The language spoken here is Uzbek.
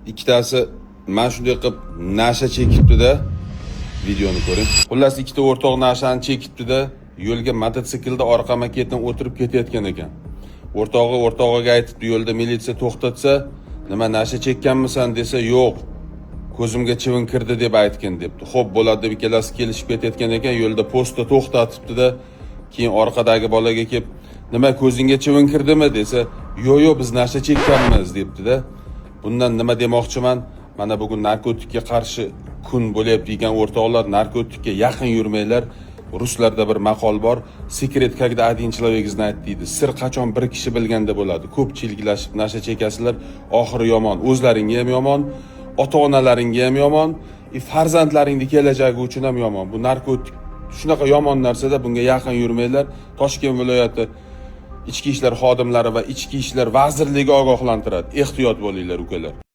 Ikkitasi mana shunday qilib nasha chekibdi-da. Videoni ko'ring. Xullas, ikkita o'rtoq nashani chekibdi-da, yo'lga mototsiklda orqama ketin o'tirib ketayotgan ekan. O'rtog'i o'rtog'iga aytibdi, yo'lda militsiya to'xtatsa, "Nima, nasha chekkanmisan?" desa, "Yo'q, ko'zimga chivin kirdi deb aytgin", debdi. "Xo'p, bo'ladi", deb ikkalasi kelishib ketayotgan ekan, yo'lda postda to'xtatibdi-da, keyin orqadagi bolaga kelib, "Nima, ko'zingga chivin kirdimi?" desa, "Yo'q, yo'q, biz nasha chekkanmiz", debdi-da. Bundan nima demoqchiman? Mana bugun narkotikka qarshi kun bo'lyapti ekan, o'rtoqlar, narkotikka yaqin yurmanglar. Ruslarda bir maqol bor: "Секрет, когда один человек знает", deydi. Sir qachon bir kishi bilganda bo'ladi. Ko'pchiliklashib nasha chekasizlar, oxiri yomon. O'zlaringga ham yomon, ota-onalaringga ham yomon, и farzandlaringni kelajagi uchun ham yomon. Bu narkotik shunaqa yomon narsada, bunga yaqin yurmanglar. Toshkent viloyati ichki ishlar xodimlari va Ichki ishlar vazirligi ogohlantiradi. Ehtiyot bo'linglar, ukalar.